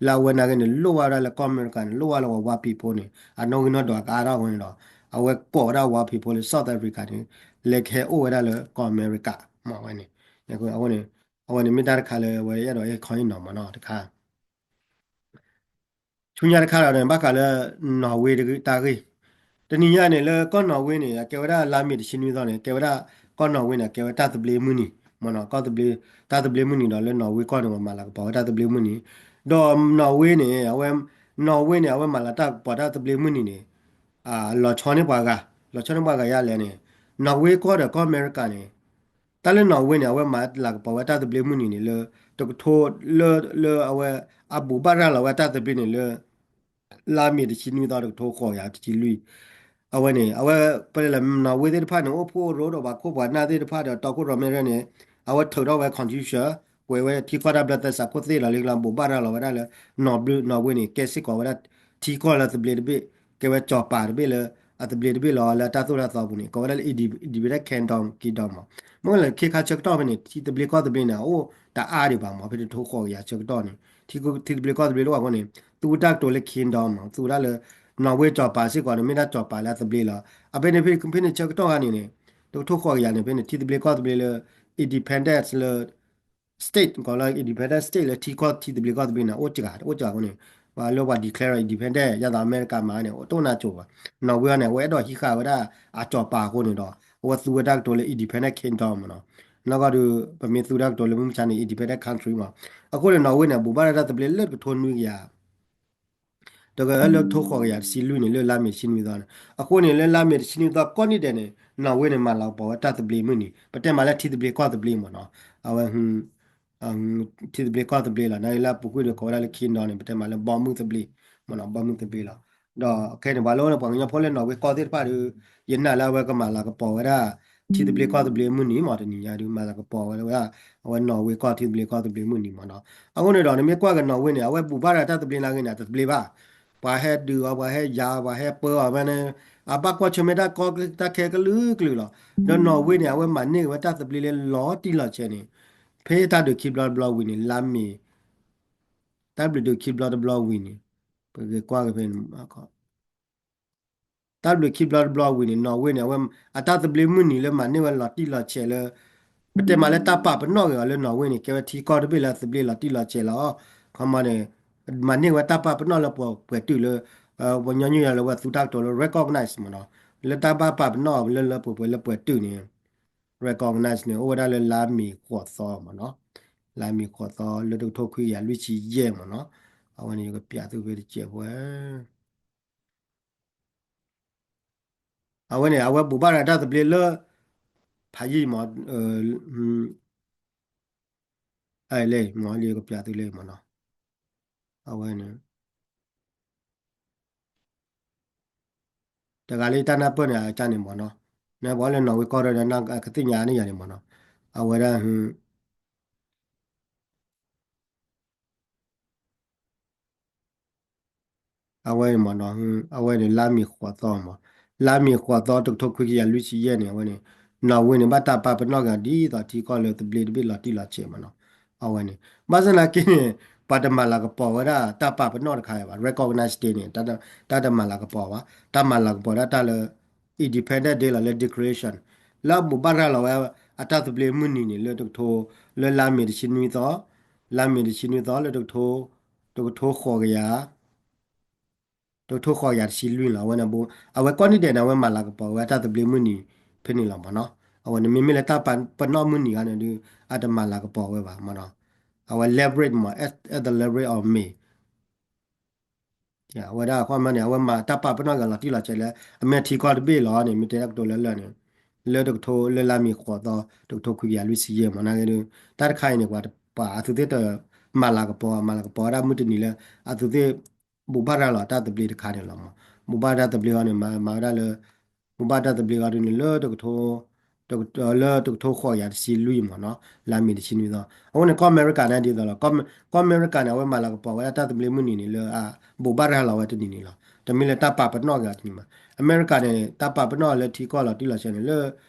လၢအဝဲနာ်က့န့ၣ် လိၣ်ဝဲဒၣ်လၢကီၢ်အမဲရကၤန့ၣ် လိၣ်ဝဲလၢပှၤဝါဖံးဖိန့ၣ် အနီၣ်ဂံၢ်နီၣ်ဒွးကအါထီၣ်အဃိန့ၣ်ဒီး အဝဲကိးဝဲဒၣ်ဝါဖံးဖိလၢ South Africa န့ၣ် လဲၤကဟဲအိၣ်ဝဲဒၣ်လၢကီၢ်အမဲရကၤ မ့ၢ်ဝဲန့ၣ်, အဝဲန့ၣ် အဝဲန့ၣ်မ့ၢ်တၢ်တခါလၢအဝဲအဲၣ်ဒိးဟ့ၣ်ခီဟ့ၣ်နီၤမးနီၤတခါ ဆူညါတခါဒီးန့ၣ် ဘၣ်ဃးလၢ နီၣ်ဝ့တၢ်ဂ့ၢ်, တနံၤညါန့ၣ် လၢကီၢ်နီၣ်ဝ့န့ၣ် အကဲဝဲဒၣ်လါမ့ၤတဆံနွံသီန့ၣ် ကဲဝဲဒၣ် ကီၢ်နီၣ်ဝ့န့ၣ် အကဲဝဲတၢ်သဘျ့မုၢ်နံၤ မ့ၢ်နီၤ ကီၢ်သဘျ့ တၢ်သဘျ့မုၢ်နံၤဒီး လၢနီၣ်ဝ့ကီၢ်န့ၣ် ပှၤမၤလၤကပီၤဝဲတၢ်သဘျ့မုၢ်နံၤ, ဒီးနီၣ်ဝ့န့ၣ် အဝဲ နီၣ်ဝ့န့ၣ် အဝဲမၤလၤတၢ်ကပီၤတၢ်သဘျ့မုၢ်နံၤန့ၣ် လီၤဆီန့ၢ်ပှၤဂၤ လီၤဆီန့ၢ်ပှၤဂၤယါလဲၣ်န့ၣ်, နီၣ်ဝ့ကီၢ်ဒီးကီၢ်အမဲရကၤန့ၣ်, တၢ်လၢနီၣ်ဝ့န့ၣ် အဝဲမၤလၤကပီၤဝဲတၢ်သဘျ့မုၢ်နံၤန့ၣ်လၢ တကထိ လၢ လၢအဝဲ အဘူးဘၣ်ရၤလီၤဝဲတၢ်သဘျ့န့ၣ်လၢ လါမ့ၤတဆံနွံသီတကထိဃိးကယၤတဆံလွံၢ်, အဝဲန့ၣ် အဝဲပလဲၤလၢနီၣ်ဝ့သ့ၣ်တဖၣ်န့ၣ် အိၣ်ဖှိၣ်ရိဒီးပှၤခိၣ်ပှၤနၢ်သ့ၣ်တဖၣ်ဒီးတီခိၣ်ရိၣ်မဲရၢန့ၣ် အဝဲထုးထီၣ်ဝဲ constitution ကွဲးဝဲထံကီၢ်တၢ်ဘျၢသဲစးခိၣ်သ့ၣ်လီၤလံကျါ ဘူးဘၣ်ရၤလီၤဝဲဒၣ်လၢ နီၣ်ဘျုးနီၣ်ဝ့န့ၣ် ကဲစ့ၢ်ကီးဝဲဒၣ် ထံကီၢ်လၢသဘျ့တဘ့ၣ် ကဲဝဲကၠီၤပၤတဘ့ၣ်လၢ အသဘျ့တဘ့ၣ်လီၤလၢတၢ်သိၣ်တၢ်သီပူၤန့ၣ် ကိးဝဲဒၣ်လၢ independent kingdom, kingdom မး. မ့ၢ်လၢခ့ခါဆၢကတီၢ်ဖဲန့ၣ် ထံသဘျ့ကီၢ်သဘျ့န့ၣ် အအိၣ်တအါဒံးဘၣ်မး ဖဲတထိဃိးကယၤဆၢကတီၢ်န့ၣ် ထံသဘျ့ကီၢ်သဘျ့တအိၣ်ဘၣ်အဃိန့ၣ် သူဝဲတၢ်ကတိၤလၢ kingdom မး သူဝဲဒၣ်လၢ နီၣ်ဝ့ကၠီၤပၤစ့ၢ်ကီးန့ၣ် မ့ၢ်ဒၣ်ကၠီၤပၤလၢအသဘျ့လီၤ. အဖဲန့ၣ်ဖဲန့ၣ်ဆၢကတီၢ်ခါန့ၣ်န့ၣ် တကထိဃိးကယၤန့ၣ် ဖဲန့ၣ် ထံသဘျ့ကီၢ်သဘျ့လၢ independence လၢ state ကီးလၢ independent state လၢထံကီၢ်ထံသဘျ့ကီၢ်သဘျ့န့ၣ် အိၣ်စှၤ အိၣ်စှၤအဃိန့ၣ် ပှၤလၢပှၤ declare independent ယါသးအမဲရကၤမၤန့ၣ် တအိၣ်နၢ်ကၠိဘၣ်. နီၣ်ဝ့အီၤန့ၣ် အဝဲအဲၣ်ဒိးဟံးဃာ်ဝဲဒၣ်အကၠီၤပၤအဃိန့ၣ်ဒီး အဝဲသူဝဲတၢ်ကတိၤလၢ independent kingdom မးနီၤ. နီၢ်ကီၢ်ဒီး ပမ့ၢ်သူတၢ်ကတိၤလၢမုၢ်မဆါန့ၣ် independent country မး. အဃိန့ၣ် နီၣ်ဝ့န့ၣ် ဘူးဘၣ်ရၤတၢ်သဘျ့လၢတကထိနွံကယၤ တကလၢတကထိဃိးကယၤတဆံလွံၢ်န့ၣ် လၢလါမ့ၤတဆံနွံသီန့ၣ် အဃိန့ၣ် လၢလါမ့ၤတဆံနွံသီကိးနံၣ်ဒဲးန့ၣ် နီၣ်ဝ့န့ၣ် မၤလၤကပီၤဝဲတၢ်သဘျ့မုၢ်နံၤ ပတဲမးလၢထံသဘျ့ကီၢ်သဘျ့မးနီၤ အဝဲ ထံသဘျ့ကီၢ်သဘျ့လီၤ နာ်က့လၢအပူၤကွံာ်ဒီးကိးဝဲဒၣ်လၢ kingdom န့ၣ် ပတဲမးလၢဘီမုၢ်သဘျ့ မးနီၤ ဘီမုၢ်သဘျ့လီၤ. ဒီးခဲန့ၣ် ပှၤလၢအိၣ်လၢပှၤကညီဖိလၢနီၣ်ဝ့ကီၢ်သ့ၣ်တဖၣ်ဒီး ယနာ်လၢအဝဲကမၤလၤကပီၤဝဲဒၣ် ထံသဘျ့ကီၢ်သဘျ့မုၢ်နံၤမး တနံၤညါဒုး မၤလၤကပီၤဝဲဒၣ် အဝဲနီၣ်ဝ့ကီၢ်ထံသဘျ့ကီၢ်သဘျ့မုၢ်နံၤမးနီၤ. အဃိန့ၣ်ဒီး နမ့ၢ်ကွၢ်က့ၤနီၣ်ဝ့န့ၣ် အဝဲဘူးဘၣ်ရၤတၢ်သဘျ့နာ်က့န့ၣ် အတသဘျ့ဘၣ် ပှၤဟဲဒုးအီၤ ပှၤဟဲယၤအီၤ ပှၤဟဲပၢအီၤဝဲန့ၣ် အဘၣ်ကွၢ်ဆၢၣ်မဲာ်တၢ်ကီတၢ်ခဲကလုာ်ကလုာ်လီၤ. ဒီးနီၣ်ဝ့န့ၣ် အဝဲမၤန့ၢ်က့ၤဝဲတၢ်သဘျ့လၢလီၤတံၢ်လီၤဆဲးန့ၣ် ဖဲတၢ်ဒုးခံဘျီတဘျီဝံၤန့ၣ် လါမ့ၤ တၢ်ဘျုးဒုးခံဘျီတဘျီဝံၤန့ၣ် ပက့ၤကွၢ်က့ၤဖဲန့ၣ် တၢ်ဘျုးခံဘျီတဘျီဝံၤန့ၣ် နီၣ်ဝ့န့ၣ် အဝဲ အတၢ်သဘျ့မုၢ်နံၤလၢမၤန့ၢ်ဝဲလီၤတံၢ်လီၤဆဲးလၢ ပတဲမးလၢတၢ်ပာ်ပနီၣ်က့ၤအီၤလၢနီၣ်ဝ့န့ၣ် ကဲဝဲထံကီၢ်တဘ့ၣ်လၢအသဘျ့လီၤတံၢ်လီၤဆဲးလီၤ. ခီမီန့ၣ် မၤန့ၢ်ဝဲတၢ်ပာ်ပနီၣ်လၢပှဲၤတုာ်လၢ ပှၤညီနုၢ်ယၤလၢဝဲသူတၢ်ကတိၤလၢ recognize မးနီၤ လၢတၢ်ဘၣ်ပာ်ပနီၣ်အီၤလၢလၢပှဲၤပှဲၤလၢပှဲၤတုာ်န့ၣ် recognize န့ၣ် အိၣ်ဝဲဒၣ်လၢလါမ့ၤဃိးသီမးနီၤ လါမ့ၤဃိးသီလၢတကထိခွံကယၤလွံၢ်ဆံယဲၢ်မးနီၤ အဝဲန့ၣ်ယကပျးသုဖဲတစဲးဖိ အဝဲန့ၣ် အဝဲဘူးဘၣ်ရၤတၢ်သဘျ့လၢ ဖးယံာ်မး လဲၤမး လၢယကပျးသုလဲၤမးနီၤ အဝဲန့ၣ် တဂၤလၢတၢ်နၢ်ပၢၢ်န့ၣ် အကါန့ၣ်မးနီၤ နပှၤလၢနီၣ်ဝ့ကီၢ်ဒီး ကသ့ၣ်ညါန့ၢ်ယၤန့ၣ်မးနီၤ အဝဲဒၣ် အဝဲန့ၣ်မးနီၤ အဝဲန့ၣ်လါမ့ၤဃိးသီမး လါမ့ၤဃိးသီတကထိခွံကယၤလွံၢ်ဆံယဲၢ်န့ၣ် အဝဲန့ၣ် နီၣ်ဝ့န့ၣ် ဘၣ်တၢ်ပာ်ပနီၣ်က့ၤဒ်သိးထံကီၢ်လၢသဘျ့တဘ့ၣ်လီၤတံၢ်လီၤဆဲးမးနီၤ အဝဲန့ၣ် ဘၣ်ဆၣ်သနာ်က့န့ၣ် ပှၤတမၤလၤကပီၤဝဲဒၣ်တၢ်ပာ်ပနီၣ်တခါဘၣ် recognize day န့ၣ် တၢ်တမၤလၤကပီၤဘၣ် တၢ်မၤလၤကပီၤဒၣ်တၢ်လၢ independent day လီၤလၢ declaration လၢအဘူးဘၣ်ရၤလီၤဝဲ အတၢ်သဘျ့မုၢ်နံၤန့ၣ် လၢတကထိ လၢလါမ့ၤတဆံနွံသီ လါမ့ၤတဆံနွံသီလၢ တကထိဃိးကယၤ တကထိဃိးကယၤတဆံလွံၢ်လီၤ အဝဲန့ၣ် အဝဲကိးနံၣ်ဒဲးန့ၣ် အဝဲမၤလၤကပီၤဝဲတၢ်သဘျ့မုၢ်နံၤဖဲန့ၣ်လီၤမးနီၤ အဝဲန့ၣ်မ့မ့ၢ်လၢတၢ်ပာ်ပနီၣ်မုၢ်နံၤခါန့ၣ်ဒီး အတမၤလၤကပီၤဝဲဘၣ်မးနီၤ အဝဲ celebrate မး at the celebrate of May အဝဲဒၣ်အခီပညီန့ၣ် အဝဲမၤတၢ်ပာ်ပနီၣ်က့ၤလီၤတံၢ်လီၤဆဲးလၢ အမ့ၢ်ထံကီၢ်တဘ့ၣ်လီၤန့ၣ် မ့ၢ်တဲတၢ်ကတိၤလၢလၢာ်န့ၣ် လၢတကထိလၢလါမ့ၤဃိးသီ တကထိခွံကယၤလွံၢ်ဆံယဲၢ်မး နာ်က့ဒီး တၢ်တခါအံၤန့ၣ် ပှၤအသုးသ့ၣ်တမၤလၤကပီၤ မၤလၤကပီၤဝဲဒၣ်မုၢ်တနံၤလၢ အသုးသ့ၣ် ဘူးဘၣ်ရၤလီၤတၢ်သဘျ့တခါန့ၣ်လီၤမး ဘူးဘၣ်တၢ်သဘျ့အီၤန့ၣ် မၤဝဲဒၣ်လၢ ဘူးဘၣ်တၢ်သဘျ့အီၤဒ်န့ၣ် လၢတကထိ လၢတကထိဃိးကယၤတဆံလွံၢ်မးနီၤ လါမ့ၤတဆံနွံသီ အဃိန့ၣ် ကီၢ်အမဲရကၤန့ၣ်ဒ်သိးလီၤ ကီၢ်အမဲရကၤန့ၣ် အဝဲမၤလၤကပီၤဝဲဒၣ်တၢ်သဘျ့မုၢ်နံၤန့ၣ် လၢအဘူးဘၣ်ရၤလီၤဝဲတနံၤန့ၣ်လီၤ တမ့ၢ်လၢတၢ်ပာ်ပနီၣ်က့ၤအီၤတနံၤမး အမဲရကၤန့ၣ် တၢ်ပာ်ပနီၣ်လၢထံကီၢ်လီၤတံၢ်လီၤဆဲးန့ၣ် လၢ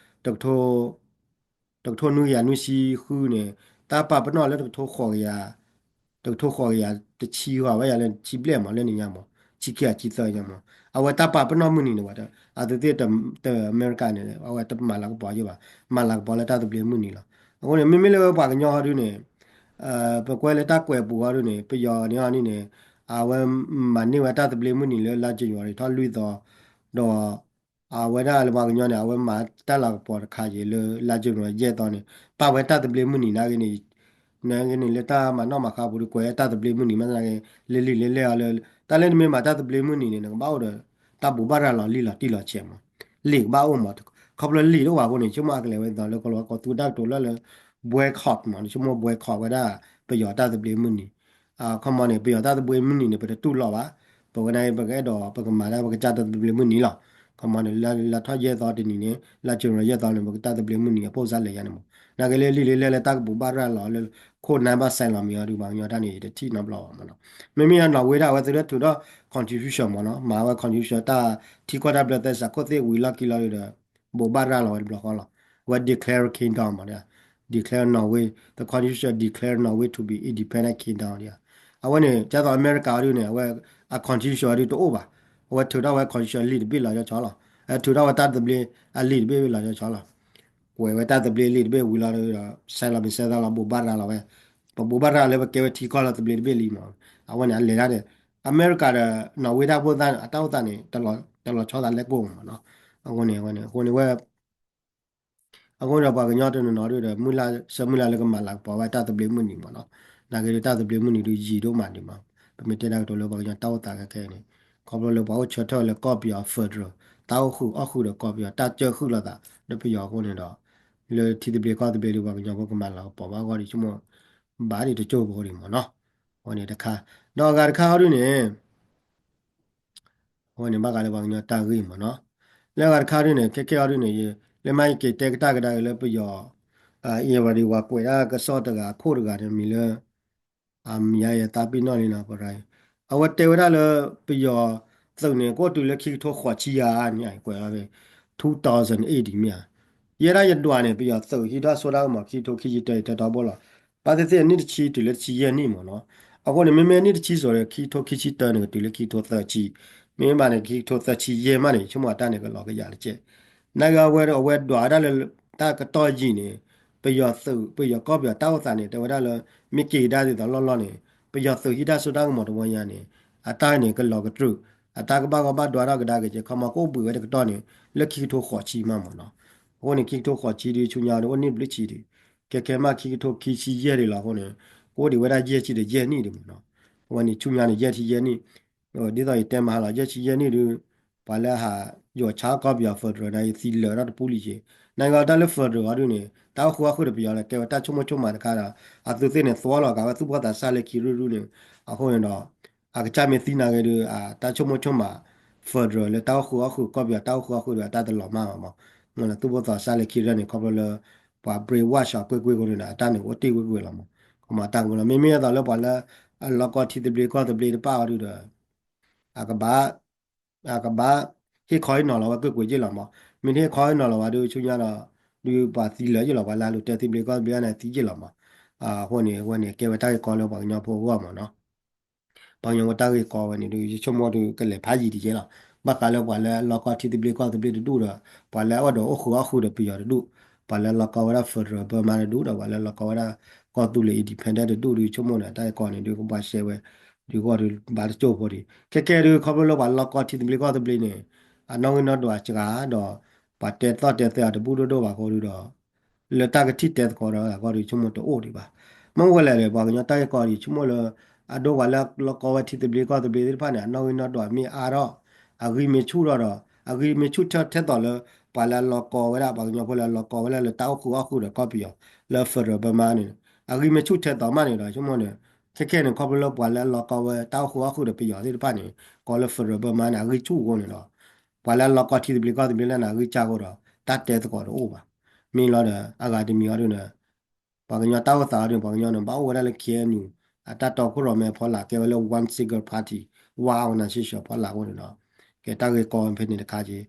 တကထိ တကထိနွံကယၤနွံဆံဃုန့ၣ် တၢ်ပာ်ပနီၣ်လၢတကထိဃိးကယၤ တကထိဃိးကယၤတဆံဂီၤဝဲယၤလၢတဆံဘျဲၣ်မး လၢနံၣ်ညါမး ဆံခံဂၤဆံသၢညါမး အဝဲတၢ်ပာ်ပနီၣ်မုၢ်နံၤန့ၣ် အသုးသ့ၣ်တ အမဲရကၤန့ၣ် အဝဲတမၤလၤကပီၤယဲဘၣ် မၤလၤကပီၤလၢတၢ်သဘျ့မုၢ်နံၤလီၤ အဃိန့ၣ် မ့မ့ၢ်လၢပှၤကညီဟီဒုန့ၣ် ပကွဲလၢတၢ်ကွဲးပူၤဟီဒုန့ၣ် ပယီၤန့ၣ်ဟီဒုန့ၣ် အဝဲမၤန့ၢ်ဝဲတၢ်သဘျ့မုၢ်နံၤလၢလါ January ထီၣ်လွံၢ်သီ ဒီး အဝဲဒၣ်လၢပှၤကညီန့ၣ် အဝဲမၤတၢ်လၤကပီၤတခါက့ၤလၢလါ January ယဲၢ်သီန့ၣ် ပာ်ဝဲတၢ်သဘျ့မုၢ်နံၤနာ်က့န့ၣ် နာ်က့န့ၣ် လၢတၢ်မၤနီၣ်မၤဃါပူၤဒီး ကွဲးတၢ်သဘျ့မုၢ်နံၤ မ့ၢ်သနာ်က့ လၢလံာ်လဲၢ်လဲၢ်အီၤလၢ တၢ်လၢနမ့ၢ်မၤတၢ်သဘျ့မုၢ်နံၤန့ၣ် နကဘၣ်အိၣ်ဒီး တၢ်ဘူးဘၣ်ရၤလီၤလံၣ်လီၤတံၢ်လီၤဆဲးမး လံာ်ကဘၣ်အိၣ်မး, ခီဖျိလံာ်တအိၣ်ဘၣ်အဃိန့ၣ် ဆိကမိၣ်အကလဲၤဝဲဒ်သိးလၢကီၢ်သူတၢ်ကတိၤလၢ boycott မး, ဆိကမိၣ် boycott ဝဲဒၣ် ပယီၤတၢ်သဘျ့မုၢ်နံၤ, ခီမီန့ၣ် ပယီၤတၢ်သဘျ့မုၢ်နံၤန့ၣ် ပတတူၢ်လိာ်ဘၣ်, ပဝဲဒၣ်ပကအဲၣ်ဒိး ပကမၤဒၣ်ပကစၢ်တၢ်သဘျ့မုၢ်နံၤလီၤ. ခီမီန့ၣ် လါထီၣ်ယဲၢ်သီတနံၤန့ၣ် လါ January ယဲၢ်သီန့ၣ် ပကတၢ်သဘျ့မုၢ်နံၤအဖိစါလဲၤယါန့ၣ်မး, နာ်က့လၢလံာ်လၢလဲၣ်လၢတၢ်ကဘူၣ်ဘၣ်ရၤလီၤလၢ ခိၣ်နၢ်ဘၣ်ဆဲးလီၤမံၤအီၤဒုး ပှၤကညီတၢ်န့ၣ် ယတထံၣ်နီတဘျီဘၣ်မးနီၤ. မ့မ့ၢ်အနီၣ်ဝ့ဒၣ် အဝဲသုးလၢထုးထီၣ် constitution မးနီၤ, မၤဝဲ constitution တၢ်ထံကီၢ်တၢ်ဘျၢသဲစးခိၣ်သ့ၣ်ဝံၤလီၢ်ခံလီၤဒီး ဘူၣ်ဘၣ်ရၤလီၤဝဲတဘျီဃီလီၤ. အဝဲ declare kingdom မး, declare Norway, the constitution declare Norway to be independent kingdom ဒ်, အဝဲန့ၣ် ဒ်သိးအမဲရကၤအီၤဒုးန့ၣ် အဝဲ အ constitution အီၤဒုးတအိၣ်ဘၣ်, အဝဲထုးထီၣ်ဝဲ constitution လံာ်တဘ့ၣ်လီၤဆီလီၤ, ထုးထီၣ်ဝဲတၢ်သဘျ့အလံာ်တဘ့ၣ်လီၤဆီလီၤ. ကွဲးဝဲတၢ်သဘျ့လံာ်တဘ့ၣ်ဝံၤလီၤဒီး ဆဲးလီၤမံၤဆဲးသီလီၤ ဘူၣ်ဘၣ်ရၤလီၤဝဲ, ပဘူၣ်ဘၣ်ရၤလၢပကဲဝဲထံကီၢ်လၢသဘျ့တဘ့ၣ်လံမး, အဝဲန့ၣ်အလဲၤတၢ်န့ၣ် အမဲရကၤဒီး နီၣ်ဝ့တၢ်ဖိသၣ်န့ၣ် အတၢ်အိၣ်သးန့ၣ် တလီၤဆီသးလဲၤကိၢ်မးနီၤ. အဃိန့ၣ် အဃိန့ၣ် အဃိန့ၣ်ဝဲ အဃိဒီးပှၤကညီတနီၤနီၤဒုးဒီး မုၢ်လၢ်ဆၢမုၢ်လၢ်လၢကမၤလၤကပီၤဝဲတၢ်သဘျ့မုၢ်နံၤမးနီၤ, နာ်က့ဒီးတၢ်သဘျ့မုၢ်နံၤဒုးယံာ်ဒိၣ်မးဒံးမး, ပမ့ၢ်တဲတၢ်ကတိၤလၢပှၤကညီတၢ်အိၣ်သးခဲခဲအံၤန့ၣ်, ခီဖျိလၢပှၤအိၣ်ဆၢထၢၣ်လၢကီၢ်ပယီၤ federal တၢ်အိၣ်ဃုာ်အီၣ်ဃုာ်ဒီးကီၢ်ပယီၤ တၢ်စၢဃုာ်လိာ်သးလၢပယီၤအဃိန့ၣ်ဒီး လၢထံသဘျ့ကီၢ်သဘျ့ဒုး ပှၤကညီဖိကမၤလၤကပီၤဘၣ်အဂီၢ်ဒုး ဆိကမိၣ် ဘၣ်ဒံးတကၠိၢ်ဖိဒံးမးနီၤ. အဝဲန့ၣ်တခါ, ဒီးအဂၤတခါအီၤဒုးန့ၣ် အဝဲန့ၣ်ဘၣ်ဃးလၢပှၤကညီတၢ်ဂ့ၢ်မးနီၤ, လၢအဂၤတခါဒုးန့ၣ် ခဲခဲအီၤဒုးန့ၣ် လၢမ့ၢ်ယက့ၤတဲကတၢၢ်ကဒါက့ၤလၢပယီၤ အ့ၣ်ဝဲဒၣ် ပှၤကွဲးဒၣ်ကစီၣ်တဂၤအခိၣ်တဂၤန့ၣ် မံၤလၢ အမံၤယါယသးပ့ၤနီၣ်လံနီၤ ပရၤ, အဝဲတဲဝဲဒၣ်လၢ ပယီၤသုးန့ၣ် ကအိၣ်တုၤလၢခံကထိဃိးဆံယါန့ၣ် ကွဲးလီၤ two thousand eight ဒ်မ့ၢ်ဧါ, ယဲဒၣ်ယဒွးန့ၣ် ပယီၤသုးဟံးထီၣ်ဆိဒၣ်ကမီၤ ခံကထိခံဆံတၢအံၤ တၢထီဘိလီၤ, ဘၣ်သ့ၣ်သ့ၣ်အနံၣ်တဆံတုၤလၢတဆံယဲၢ်နံၣ်မးနီၤ, အဃိန့ၣ် မ့မ့ၢ်အနံၣ်တဆံစိၤဒီး ခံကထိခံဆံတၢန့ၣ် ကတုၤလၢခံကထိသၢဆံ, မ့မ့ၢ်ဘၣ်န့ၣ် ခံကထိသၢဆံယဲၢ်မးန့ၣ် ဆိကမိၣ်အတၢ်န့ၣ် ကလီၤကယၤတကဲး နာ်က့အဝဲ အဝဲဒွးဝဲဒၣ်လၢ တၢ်ကတီၢ်ယံာ်န့ၣ် ပယီၤသုး ပယီၤကီၢ်ပယီၤတၢ်အိၣ်သးန့ၣ် တဲဝဲဒၣ်လၢ မ့ၢ်က့ၤကဒါဒ်သိးလီၢ်လီၢ်န့ၣ် ပယီၤသုးဟံးတၢ်စိတၢ်ကမီၤတဝီညါန့ၣ် အတၢ်န့ၣ် ကလီၤကတြူာ် အတၢ်ကဘၣ်ဂီၢ်ဘၣ်ဒွးထီၣ်ကဒါက့ၤကဲ ခီမီကအိၣ်ဘှံးဝဲတကတီၢ်န့ၣ် လၢခံကထိဃိးဆံမးမးနီၤ, အဃိန့ၣ် ခံကထိဃိးဆံဒုး ဆူညါဒီးအိၣ်နံၣ်ဘျုးဆံဒုး ကဲကဲမး ခံကထိခံဆံယဲၢ်ဒံးလီၤအဃိန့ၣ် ကအိၣ်ဒံးဝဲဒၣ်ယဲၢ်ဆံဒီးယဲၢ်နံၣ်ဒံးမးနီၤ, အဝဲန့ၣ် ဆူညါန့ၣ် ယဲၢ်ဆံယဲၢ်နံၣ် ဒ်သိးယတဲမဟါလီၤ ယဲၢ်ဆံယဲၢ်နံၣ်ဒုး ပှၤလၢဟး ယိၤဆါကီၢ်ပယီၤ federal န့ၣ် ယသံလၢာ်ထီၣ်တပူၤလံက့ၤ, နာ်က့တၢ်လၢ federal အီၤဒုးန့ၣ် တၢ်အိၣ်ဃုာ်အီၣ်ဃုာ်ဒီးပယီၤလၢကဲဝဲတၢ်ဆိကမိၣ်ဆိကမးတခါဒီး အသုးသ့ၣ်န့ၣ် သွီလီၤကးဝဲသူၣ်ဘီၣ်သးစၢ်လၢခံရုၢ်ရုၢ်န့ၣ်, အဃိန့ၣ်ဒီး အကစၢ်မ့ၢ်သံနာ်က့ဒုး တၢ်ဆိကမိၣ်ဆိကမး federal လၢတၢ်အိၣ်ဃုာ်အီၣ်ဃုာ် ကီၢ်ပယီၤတၢ်အိၣ်ဃုာ်အီၣ်ဃုာ်ဒီး အတၢ်တလီၤမၢ်ဘၣ်မး, မ့ၢ်လၢသူၣ်ဘီၣ်သးစၢ်လၢခံရုၢ်န့ၣ် ခီဖျိလၢ ပှၤ brainwash အီၤကွ့ၢ်ကွ့ၢ်အဃိန့ၣ်ဒီး အတၢ်န့ၣ်အိၣ်တ့ၢ်ကွ့ၢ်ကွ့ၢ်လီၤမး, ခီမီတၢ်ကလီၤ မ့မ့ၢ်အသိးလၢပှၤလၢ အလီၢ်ကီထံသဘျ့ကီၢ်သဘျ့တဖၣ်အီၤဒုးဒီး အကဘၣ် အကဘၣ် ဟ့ၣ်ခီဟ့ၣ်နီၤလီၤဝဲကွ့ၢ်ကွ့ၢ်က့ၤလီၤမး, မ့ၢ်တဟ့ၣ်ခီဟ့ၣ်နီၤလီၤဝဲဒုး ဆူညါဒီး ဒုးပှၤသံလၢာ်က့ၤလီၤ ပှၤလၢအလိၤတဲာ်သဘျ့ကီၢ်သဘျ့န့ၣ် သံက့ၤလီၤမး, အဃိန့ၣ် အဝဲန့ၣ် ကဲဝဲတၢ်ဂ့ၢ်ကီလၢပှၤကညီဖိအဂီၢ်မးနီၤ ပှၤကညီဖိတၢ်ဂ့ၢ်ကီဝဲန့ၣ်ဒုး ယဆိကမိၣ်ဒုးကလဲၤဖးယံာ်ဒံးကဲလီၤ, ဘၣ်ဃးလၢပှၤလၢအလီၢ်ကီထံသဘျ့ကီၢ်သဘျ့တဒူၣ်ဒီး ပှၤလၢအအိၣ်ဒီးအိၣ်ဃုာ်အီၣ်ဃုာ်ဒီးပယီၤတဒူၣ်, ပှၤလၢအလီၢ်ကီဝဲဒၣ် federal Burma တဒူၣ်ဒီး ပှၤလၢအလီၢ်ကီဝဲဒၣ် ကီၢ်သူလ့ၤ independent တဒူၣ်ဒုး ဆိကမိၣ်န့ၣ် တၢ်ဂ့ၢ်ကီန့ၣ်ဒုး ကဘၣ်ရှဲဝဲ ဒုးဂီၢ်ဒုးဘၣ်တကၠိၢ်ဖိဒံး, ခဲကဲဒုး ခီဖျိလၢပှၤလီၢ်ကီထံသဘျ့ကီၢ်သဘျ့န့ၣ် အနီၣ်ဂံၢ်နီၣ်ဒွးစှၤဒီး ပှၤတဲသီၣ်တဲသဲအီၤတဘူၣ်ဒိၣ်ဒိၣ်ဘၣ်အဃိဒုးဒီး လၢတၢ်ကထံၣ်တဲသကိးဒီးအဂီၢ်ဒုး ဆိကမိၣ်တအိၣ်ဒံးဘၣ်, မ့ၢ်ဝဲလဲၣ်ဒီး ပှၤကညီတၢ်ဂ့ၢ်ကီဒံး ဆိကမိၣ်လၢ အဒိပှၤလၢလီၢ်ကီဝဲထံသဘျ့ကီၢ်သဘျ့သ့ၣ်တဖၣ်န့ၣ် အနီၣ်ဂံၢ်နီၣ်ဒွးမ့ၢ်အါထီၣ် အဂံၢ်မ့ၢ်ဆူၣ်ထီၣ်ဒီး အဂံၢ်မ့ၢ်ဆူၣ်ထီၣ်ထဲသိးလၢ ပှၤလၢအလီၢ်ကီဝဲဒၣ် ပှၤကညီဖိလၢအလီၢ်ကီဝဲဒၣ်လၢတၢ်အိၣ်ဃုာ်အီၣ်ဃုာ်ဒီးကီၢ်ပယီၤ လၢ federal Burma န့ၣ် အဂံၢ်မ့ၢ်ဆူၣ်ထဲသိးမးန့ၣ်ဒီး ဆိကမိၣ်န့ၣ် ခဲခဲန့ၣ် ခီဖျိလၢပှၤလၢအလီၢ်ကီဝဲတၢ်အိၣ်ဃုာ်အီၣ်ဃုာ်ဒီးပယီၤသ့ၣ်တဖၣ်န့ၣ် ကီလၢ federal Burma န့ၣ် အဂံၢ်ဆူၣ်အဃိန့ၣ်ဒီး ပှၤလၢအလီၢ်ကီထံသဘျ့ကီၢ်သဘျ့လၢန့ၣ် အဂံၢ်စၢ်အဃိဒီး တၢ်တဲသကိးတအိၣ်ဘၣ်. မ့ၢ်လီၤဒီး အဂၤတမံၤအီၤဒုးန့ၣ် ပှၤကညီတၢ်အိၣ်သးအီၤဒုး ပှၤကညီန့ၣ် ဘၣ်အိၣ်ဝဲဒၣ်လၢ K N U အတၢ်တီခိၣ်ရိၣ်မဲအဖီလာ် ကဲဝဲလၢ one single party, one organization အဖီလာ်အဃိန့ၣ်ဒီး ကဲတၢ်ဂ့ၢ်ကီဖဲန့ၣ်တခါက့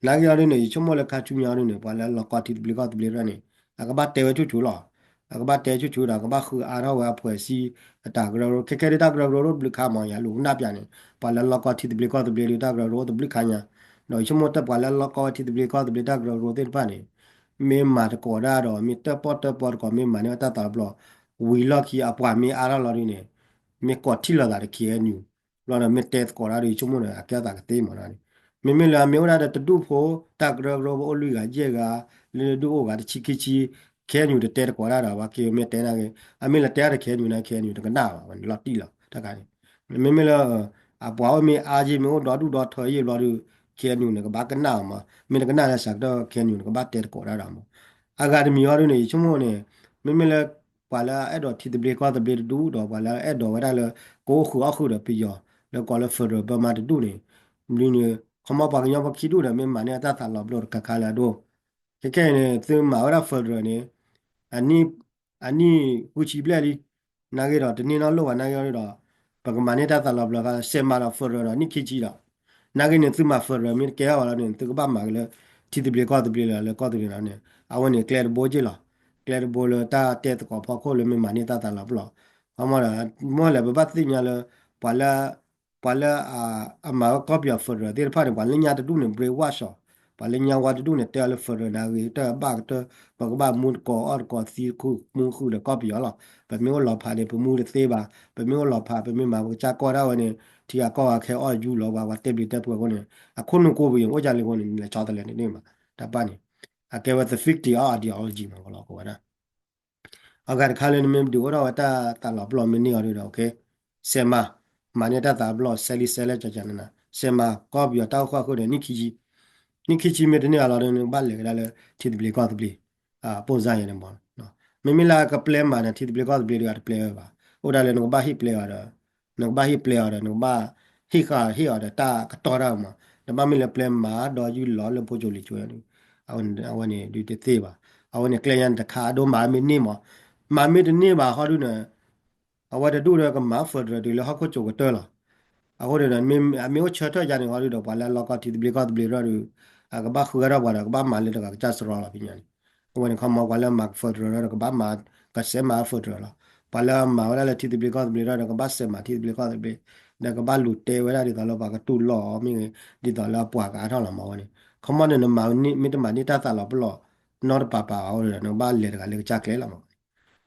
နာ်က့အီၤဒုးန့ၣ် ယဆိကမိၣ်လၢခါဆူညါအီၤဒုးန့ၣ် ပှၤလၢအလီၢ်ကီထံသဘျ့ကီၢ်သဘျ့တဖၣ်န့ၣ် အကဘၣ်တဲဝဲဆူၣ်ဆူၣ်လီၤ. အကဘၣ်တဲဆူၣ်ဆူၣ်ဒီး အကဘၣ်ဃုအါထီၣ်ဝဲအဖှဲးစံ အတၢ်ကရၢကရိ ခဲခဲဒုးတၢ်ကရၢကရိအိၣ်တဘျုးခါမး ယလူၤကနၣ်ပျးန့ၣ် ပှၤလၢလီၢ်ကီထံသဘျ့ကီၢ်သဘျ့ဒုး တၢ်ကရၢကရိအိၣ်တဘျုးခါညါ ဒီးယဆိကမိၣ်တၢ်ပှၤလၢလီၢ်ကီဝဲထံသဘျ့ကီၢ်သဘျ့တၢ်ကရၢကရိသ့ၣ်တဖၣ်န့ၣ် မ့ၢ်မၤသကိးဒၣ်ဒီး မ့ၢ်တၢၣ်ပီၣ်တၢၣ်ပီတကိး မ့ၢ်မၤန့ၢ်ဝဲတၢ်သးတဘျီ ဝံၤလီၢ်ခံအပှၤမ့ၢ်အါထီၣ်လီၤဒုးန့ၣ် မ့ၢ်ကိးထံၣ်လိာ်သးဒီး K N U ဘျီဒီးမ့ၢ်တဲသကိးတၢ်ဒီး ယဆိကမိၣ်န့ၣ် အကဲအသးကသ့မးနီၤန့ၣ် မ့မ့ၢ်လၢအမ့ၢ်အိၣ်ဒၣ်ဒီးတဒူၣ်ဖိ တၢ်ကရၢကရိပအိၣ်လွံၢ်ဂၤယဲၢ်ဂၤ လၢဒူၣ်အိၣ်ဂၤတဆံခံဆံ K N U တတဲသကိးတၢ်ဒီး ပှၤက့ၤမ့ၢ်တဲနာ်က့ အမ့ၢ်လၢတဲအါဒီး K N U န့ၣ် K N U တကနၣ်ဘၣ် ဝဲန့ၣ်လီၤတံၢ်လီၤ တၢ်ခါန့ၣ် မ့မ့ၢ်လၢ အပှၤအိၣ်မ့ၢ်အါယ့ၢ် မ့ၢ်အိၣ်ဒီဒူၣ်ဒီထၢယ့ၢ်ဘျီဒီး K N U န့ၣ် ကဘၣ်ကနၣ်အီၤမး, မ့ၢ်တကနၣ်လၢစးကတၢၢ် K N U န့ၣ် ကဘၣ်တဲသကိးတၢ်ဒီးမး. အဂၤတမံၤဟီဒုန့ၣ် ယဆိကမိၣ်န့ၣ် မ့မ့ၢ်လၢ ပှၤလၢအအဲၣ်ဒိးထံသဘျ့ကီၢ်သဘျ့တဒူၣ်ဒီး ပှၤလၢအအဲၣ်ဒိးဝဲဒၣ်လၢ ကအိၣ်ဃုာ်အီၣ်ဃုာ်ဒီးပယီၤ လၢကိးလၢ federal ဘၢမါတဒူၣ်န့ၣ် ဘျီန့ၣ် ခီမီပှၤကညီဖိခံဒူၣ်ဒီး မ့ၢ်မၤန့ၢ်အတၢ်သးလီၤပလိာ်တခါခါလၢအဒိၣ် ခဲခဲအံၤန့ၣ် သုမၤဝဲဒၣ် federal န့ၣ် အနံၣ် အနံၣ်ဃုဆံဘျဲၣ်လံ. နာ်ဂ့ၤဒီး တန့ၢ်နီတလိၣ်ဘၣ် နာ်ဂ့ၤဒီး ပကမၤန့ၢ်တၢ်သးလီၤပလိာ်ခါ စဲးမၤဒီး federal ဒီး နံၣ်ခံဆံဒီး နာ်ဂ့ၤန့ၣ် သုမၤ federal မ့ၢ်တကဲထီၣ်ဘၣ်လီၤန့ၣ် သုကဘၣ်မၤက့ၤလၢ ထံသဘျ့ကီၢ်သဘျ့လီၤ လၢကီၢ်သဘျ့လီၤန့ၣ် အဝဲန့ၣ်ကျဲတဘိက့ၢ်လီၤ. ကျဲတဘိလၢတၢ်တဲသကိးဖီခိၣ်လၢမ့ၢ်မၤန့ၢ်တၢ်သးလီၤပလိာ် ခီမီဒီး မ့ၢ်လဲၣ် ပဘၣ်သ့ၣ်ညါလၢ ပှၤလၢ ပှၤလၢ အမၤဝဲကီၢ်ပယီၤ federal သ့ၣ်တဖၣ်န့ၣ် ပှၤလၢညါတဒူၣ်န့ၣ် brainwash အီၤ, ပှၤလၢညါဝါတဒူၣ်န့ၣ် တဲအီၤလၢ federal န့ၣ် အဂ့ၤကတၢၢ်ဘၣ်ကတၢၢ် ပကဘၣ်မူတကိးအီၣ်တကိးသံတခူၣ်မူဃုာ်ဒီးကီၢ်ပယီၤလီၤ. ပမ့ၢ်အိၣ်လီၤဖးန့ၣ် ပမူတသ့ဘၣ်, ပမ့ၢ်အိၣ်လီၤဖး ပမ့ၢ်မၤပကစၢ်ကီၢ်ဒၣ်ဝဲန့ၣ် ထံဂၤကီၢ်ဂၤခဲအီၣ်ယူၢ်လီၤ ပှၤပှၤတဲဘျုးတဲဖှိၣ်အဃိန့ၣ် အခိၣ်နူာ်ကိးပယီၤအိၣ်ကၢ်လံအဃိန့ၣ် လဲၤဆီတလဲန့ၣ်မး တၢ်ပၣ်န့ၣ် အကဲဝဲ the fifty ideology မး ကလီၤကိးဝဲဒၣ် အဂၤတခါလၢနမ့ၢ်ဒုးအိၣ်ထီၣ်ဝဲတၢ်သးလီၤပလိာ်မ့ၢ်န့ၢ်အီၤဒီး okay စဲးမၤ မၤန့ၢ်တၢ်သးလီၤပလိာ် ဆဲးလံဆဲးလဲၣ်ကကနန စဲးမၤ ကီၢ်ပယီၤတၢ်အိၣ်ဃုာ်အဃုာ်ဒီး နံၣ်ခံဆံ နံၣ်ခံဆံမ့ၢ်တန့ၢ်အီၤလီၤဒီး နကဘၣ်လဲၤကဒါလၢ ထံသဘျ့ကီၢ်သဘျ့ ပိၢ်စၢ်ယဲန့ၣ်မး မ့မ့ၢ်လၢအကပျဲမၤန့ၣ် ထံသဘျ့ကီၢ်သဘျ့ဒီး အတပျဲဝဲဘၣ် အိၣ်ဒၣ်လၢနကဘၣ်ဟ့ၣ်ပျဲအီၤဒီး နကဘၣ်ဟ့ၣ်ပျဲအီၤဒီး နကဘၣ်ဟ့ၣ်ဃာ်ဟ့ၣ်အီၤဒီးတၢ်ကတီၢ်တၢ်မး နဘၣ်မ့ၢ်လၢပျဲမၤဒီးယူၢ်လီၤလၢဖိကၠိလံၤကၠိ အဝဲန့ၣ်ဒုးတသ့ဘၣ်. အဝဲန့ၣ်ကျဲညါန့ၣ်တခါအဒိမၤမ့ၢ်န့ၢ်မး, မၤမ့ၢ်တန့ၢ်ဘၣ်ဟီဒုန့ၣ် အဝဲတဒူၣ်ဒီးကမၤ federal တုၤလၢဟီၣ်ခိၣ်ကၠိကတၢၢ်လီၤ. အဃိန့ၣ်ဒီး မ့ၢ်အမ့ၢ်အိၣ်ဆၢထၢၣ်ယါန့ၣ်ဟီဒုဒီး ပှၤလၢအလီၢ်ကီၢ်ထံသဘျ့ကီၢ်သဘျ့ဒီး အကဘၣ်ဃုဂၤထီၣ်ပှၤဒီး ကဘၣ်မၤလၢတဂၤကစၢ်စရီလီၤဖဲညါန့ၣ်. အဝဲန့ၣ်ခီမီ ပှၤလၢအမၤ federal ဒီး ကဘၣ်မၤ ကစဲးမၤ federal လီၤ. ပှၤလၢအမၤဝဲဒၣ်လၢထံသဘျ့ကီၢ်သဘျ့ဒီး ကဘၣ်စဲးမၤထံသဘျ့ကီၢ်သဘျ့ ဒီးကဘၣ်လူၤတဲဝဲဒၣ်ဒ်သိးလၢပှၤကတူၢ်လိာ်အီၤမ့ၢ်ဂ့ၤ ဒ်သိးလၢအပှၤကအါထီၣ်လီၤမးဝဲန့ၣ်. ခီမီန့ၣ် နမၤမ့ၢ်တမၤန့ၢ်တၢ်သးလီၤပလိာ် နီတပၤပၤဘၣ်အဃိဒီး နကဘၣ်လဲၤတဂၤလၢကစၢ်ကျဲလီၤမးဝဲန့ၣ်.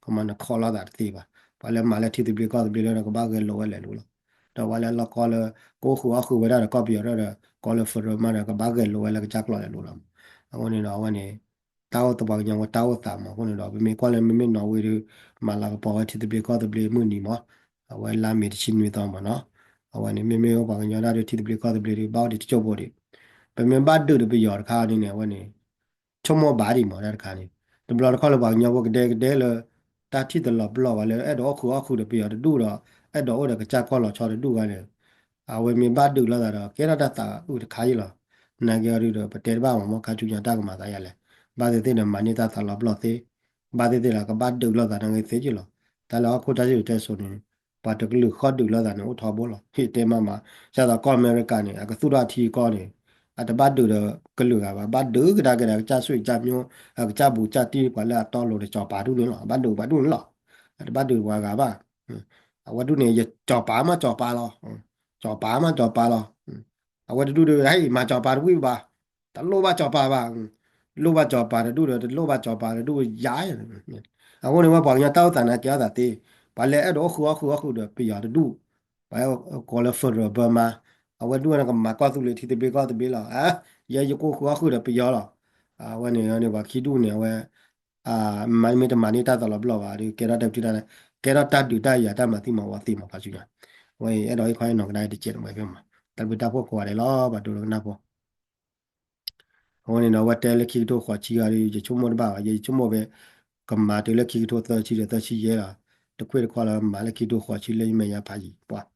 ခီမီနခီလီၤသးတသ့ဘၣ်. ပှၤလၢမၤလၢထံသဘျ့ကီၢ်သဘျ့ဒီး ကဘၣ်ဂဲၤလိာ်ဝဲလဲၤလိာ်လီၤ. ဒီးပှၤလၢအလီၢ်ကီၢ်လၢ ကအိၣ်ဃုာ်အီၣ်ဃုာ်ဝဲဒၣ်ဒီးကီၢ်ပယီၤဒီး ကီၢ်လၢ federal မးဒီး ကဘၣ်ဂဲၤလိာ်ဝဲလၢကစၢ်ကျိာ်လဲၤလိာ်လီၤမး. အဃိန့ၣ်ဒီး အဝဲန့ၣ် တၢ်အိၣ်သပှၢ်ကညီဝဲတၢ်အိၣ်သးမး အဃိန့ၣ်ဒီး ပမ့ၢ်ကွၢ်လၢမ့မ့ၢ်နီၣ်ဝ့ဒုး မၤလၤကပီၤဝဲထံသဘျ့ကီၢ်သဘျ့မုၢ်နံၤမး အဝဲလါမ့ၤတဆံနွံသီမးနီၤ. အဝဲန့ၣ် မ့မ့ၢ်အိၣ်ပှၤကညီဒၣ်ဒီးထံသဘျ့ကီၢ်သဘျ့ဒုး ဘၣ်အိၣ်ဒံးတစိၢ်ဖိဒံး. ပမ့ၢ်ဘၣ်ဒုးဒီးပယီၤတခါန့ၣ်န့ၣ် အဝဲန့ၣ် ဆိကမိၣ်ဘၣ်ဒံးမးတၢ်တခါန့ၣ် တဘျီတခီၣ်လၢပှၤကညီဖိကဒဲကဒဲလၢ တၢ်ထံၣ်တလီၤပလိာ်ဘၣ်လၢ အဲၣ်ဒိးအိၣ်ဃုာ်အီၣ်ဃုာ်ဒီးပယီၤတဒူၣ်ဒီး အဲၣ်ဒိးအိၣ်ဒီးကစၢ်ကီၢ်လီၤဆီတဒူၣ်ဂၤန့ၣ် အဝဲမ့ၢ်ဘၣ်ဒုးလိာ်သးဒီး ကဲထီၣ်တၢ်သးအုးတခါအံၤလီၤ. နာ်က့အီၤဒုးဒီး ပတဲတဘၣ်မး မ့ၢ်ခါဆူညါတၢ်ကမၤသးယၤလဲၣ်. ဘၣ်သ့ၣ်သ့ၣ်ဒီးမၤန့ၢ်တၢ်သးလီၤပလိာ်သ့, ဘၣ်သ့ၣ်သ့ၣ်ဒီးကဘၣ်ဒုးလိာ်သးနာ်က့သ့က့လီၤ. တၢ်လၢဟီၣ်ခိၣ်တၢ်စံၣ်စိၤတဲစိၤန့ၣ် ပှၤတကလုာ်ဃီၣ်ဒုးလိာ်သးန့ၣ် အိၣ်ထီဘိလီၤ. ဟ့ၣ်တဲမးမး, ဒ်သိးကီၢ်အမဲရကၤန့ၣ် အကသူၣ်ထီၣ်အထံအကီၢ်န့ၣ် အတဘၣ်ဒုးဒီးကလုာ်ဂၤဘၣ်, ဘၣ်ဒုးကဒါက့ၤဒီး ကစၢ်ဆူၣ်ကစၢ်မိၢ်, ကစၢ်ဘူးကစၢ်တံၢ် ပှၤလၢအတီအလိၤန့ၣ် ကၠီၤပၤဒူၣ်န့ၣ်လီၤ. ဘၣ်ဒုးပှၤဒူၣ်န့ၣ်လီၤ. အတဘၣ်ဒုးပှၤဂၤဘၣ်. အဝဲဒူၣ်န့ၣ် ယကၠီၤပၤမးကၠီၤပၤလီၤ. ကၠီၤပၤမးကၠီၤပၤလီၤ. အဝဲတဒူၣ်ဒီး ဟဲအံၤမၤကၠီၤပၤတဝံၣ်ဘၣ်, တလိၣ်ဘၣ်ကၠီၤပၤဘၣ်. လိၣ်ဘၣ်ကၠီၤပၤတဒူၣ်ဒီး တလိၣ်ဘၣ်ကၠီၤပၤတဒူၣ်ယါ. အဃိန့ၣ် ဝဲပှၤကညီတၢ်အိၣ်သးန့ၣ် ကဲထီၣ်သးသ့, ပှၤလၢအဲၣ်ဒိးအိၣ်ဃုာ်အီၣ်ဃုာ်အီၣ်ဃုာ်ဒီးပယီၤတဒူၣ်, ပှၤကိးလၢ federal Burma, အဝဲဒူၣ်န့ၣ်ကမၤကီၢ်သူလ့ၤထံသဘျ့ကီၢ်သဘျ့လီၤ. ယဲယကအိၣ်ဃုာ်အီၣ်ဃုာ်ဒီးပယီၤလီၤ. အဝဲန့ၣ်န့ၣ် ပှၤခံဒူၣ်န့ၣ် အဝဲ မ့ၢ်တမၤန့ၢ်တၢ်သးလီၤပလိာ်ဘၣ်ဒီး ကဲထီၣ်တၢ်ပတုာ်တၢ်, ကဲထီၣ်တၢ်ဒုးတၢ်ယၤတၢ်မၤသံမၤဝီသ့မး ခါဆူညါ. အဝဲအံၤ အဲၣ်ဒိးဟ့ၣ်ခီဟ့ၣ်နီၤကဒါတစဲးတမှဲၤဖဲမး, တၢ်ဘျုးတၢ်ဖှိၣ်ကိးဂၤဒဲးလီၤ ပှၤဒိကနၣ်ဖိ အဃိန့ၣ်ဒီး အဝဲတဲလၢခံကထိဃိးဆံဂၤဒီး ယဆိကမိၣ်တဘၣ်ဘၣ်, ယဆိကမိၣ်ဖဲ ကမၤတုၤလၢခံကထိသၢဆံဒီးသၢဆံယဲၢ်လီၤ. တခွ့ၣ်တခီလၢမၤလၢခံကထိဃိးဆံလၢယမဲာ်ညါဖးယံၤပှၤ,